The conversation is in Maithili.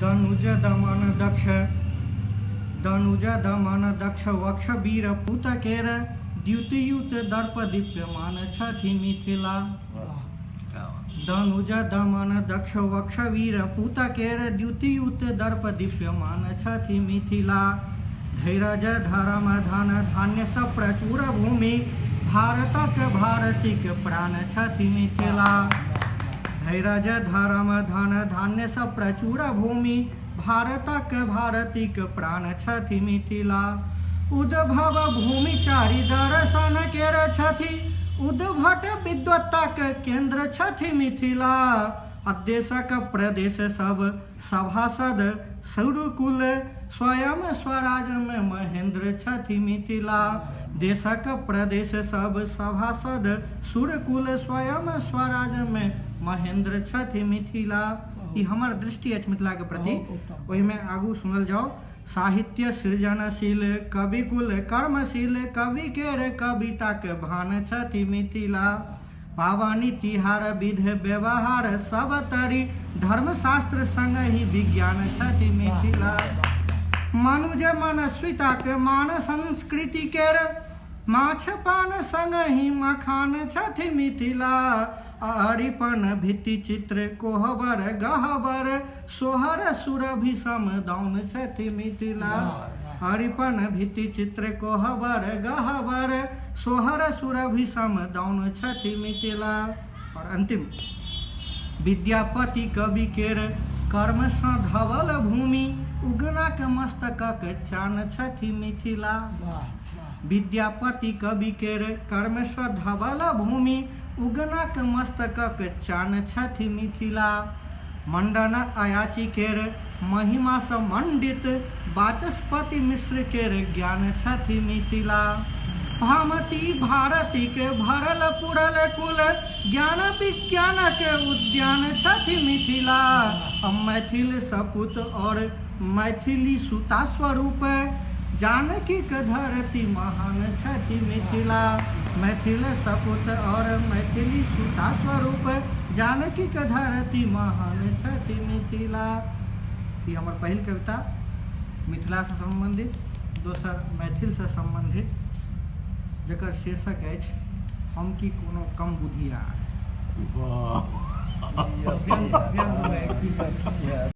दनुज दमन दक्ष, दनुज दमन दक्ष वक्ष वीर पुत केर द्युतियुत दर्प दीप्यमान छथि मिथिला। दनुज दमन दक्ष वक्ष वीर पुत केर द्युतियुत दर्प दीप्यमान छथि मिथिला। धैरज धर्म धन धान्य सब प्रचुर भूमि भारतक भारतीक प्राण छथि मिथिला। धैरज धर्म धन धान्य सब प्रचुर भूमि भारतक भारतीक प्राण छथि मिथिला। उद्भव भूमि चारि दर्शन केर छथि, उद्भट विद्वत्ताक केन्द्र छथि मिथिला। आ देशक प्रदेश सब सभासद सौरकुल स्वयं स्वराजमे महेन्द्र छथि मिथिला। देशक प्रदेश सब सभासद सुरकुल स्वयं स्वराजमे महेन्द्र छथि मिथिला। ई हमर दृष्टि अछि मिथिलाके प्रति। ओहिमे आगू सुनल जाउ। साहित्य सृजनशील कविकुल कर्मशील कवि केर कविताके भान छथि मिथिला। पावनि तिहार विध व्यवहार सब तरी धर्मशास्त्र संगहि विज्ञान छथि मिथिला। मनुज मनस्विताके मान संस्कृति केर माछ पान संगहि मखान छथि मिथिला। अरिपन भित्ति चित्र कोहबर गहबर सोहर सुरभि समदाउन छथि मिथिला। अरिपन भित्ति चित्र कोहबर गहबर सोहर सुरभि समदाउन छथि मिथिला। और अंतिम, विद्यापति कवि केर कर्मसँ धवल भूमि उगनाक मस्तकक चान छथि मिथिला। विद्यापति कवि केर कर्मसँ धवल भूमि उगनाक मस्तकक चान छथि मिथिला। मंडन अयाची केर महिमासँ मंडित वाचस्पति मिश्र केर ज्ञान छथि मिथिला। भामती भारतीक भरल पुरल कुल ज्ञान विज्ञानक उद्यान छथि मिथिला। मैथिल सपूत और मैथिली सुता स्वरूप जानकीक धरती महान छथि मिथिला। मैथिल सपूत और मैथिली सुता स्वरूप जानकीक धरती महान छथि मिथिला। ई हमर पहिल कविता मिथिलासँ सम्बन्धित, दोसर मैथिलसँ सम्बन्धित, जकर शीर्षक अछि हम की कोनो कम बुधियार। वाह।